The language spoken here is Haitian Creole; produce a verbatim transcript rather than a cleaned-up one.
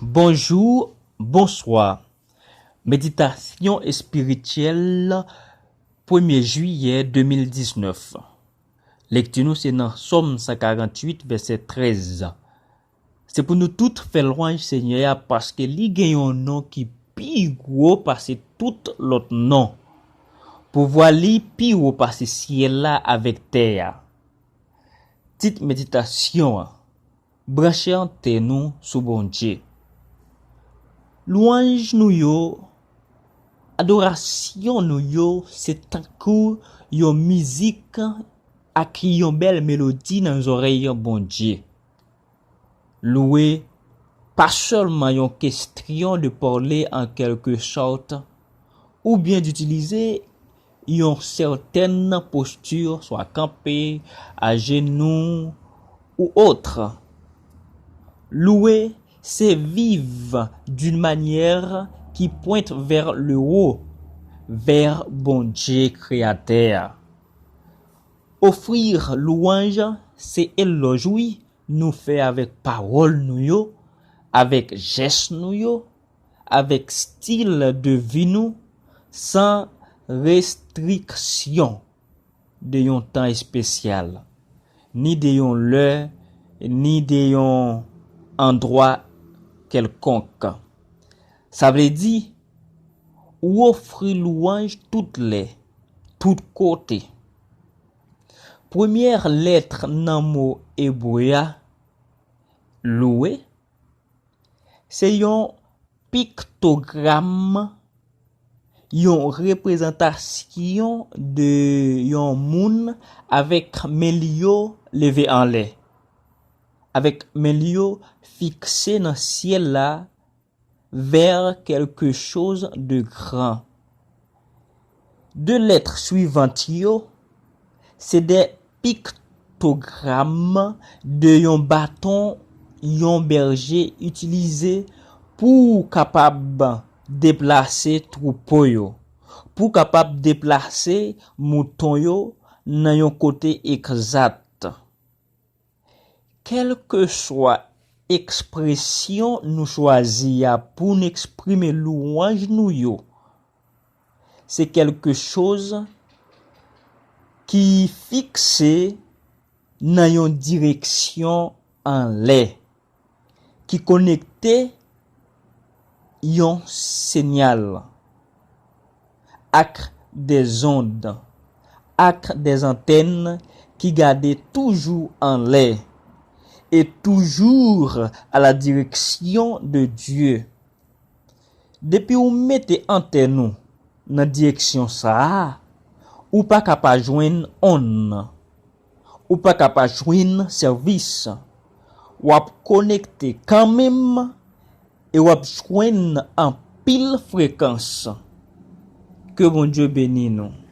Bonjou, bonswa. Meditasyon espirityèl, premye jiyè de mil diznèf. Lekti nou se nan Sòm san karanntuit, vèsè trèz. Se pou nou tout fè lwanj Senyè a, paske li gen yon non ki pi gwo pase tout lòt non. Pouvwa li pi wo pase syèl la avèk tè a. Tit meditasyon an: Branche antèn ou sou Bondye. Lwanj nou yo, adorasyon nou yo, se tankou yon mizik ak yon bèl melodi nan zòrèy Bondye. Louwe pa sèlman yon kestyon de pale an kèlke sòt, oubyen d'itilize yon sètèn posti, swa kanpe, ajenou, ou otrè. Louwe se viv d'une manière qui pointe vers le haut, vers Bondye Kreyatè a. Ofri lwanj se elòj, wi, nou fè avèk pawòl nou yo, avèk jès nou yo, avèk stil de vi nou, san restriksyon de yon tan espesyal, ni de yon lè, ni de yon andwa kèlkonk. Sa vle di, ou ofri lwanj tout lè, tout kote. Premyè lèt nan mo ebre a, louwe, se yon piktogram, yon reprezantasyon de yon moun avèk men li yo leve anlè, avèk men li yo fikse nan syèl la, vers quelque chose de grand. De lèt swivan yo, se de piktogram de yon baton yon bèje itilize pou kapab deplase twoupo yo, pou kapab deplase mouton yo nan yon kote egzat. Kèlkeswa ekspresyon nou chwazi a pou n eksprime lwanj nou yo, se kèlkechoz ki fikse nan yon direksyon anlè, ki konekte yon sinyal ak de zond, ak de antèn ki gade toujou anlè e toujours à la direction de Dieu. Depi ou mete antèn ou nan direksyon sa a, ou pa ka pa jwenn onn, ou pa ka pa jwenn sèvis. W ap konekte kanmenm e w ap jwenn anpil frekans. Ke Bondye beni nou.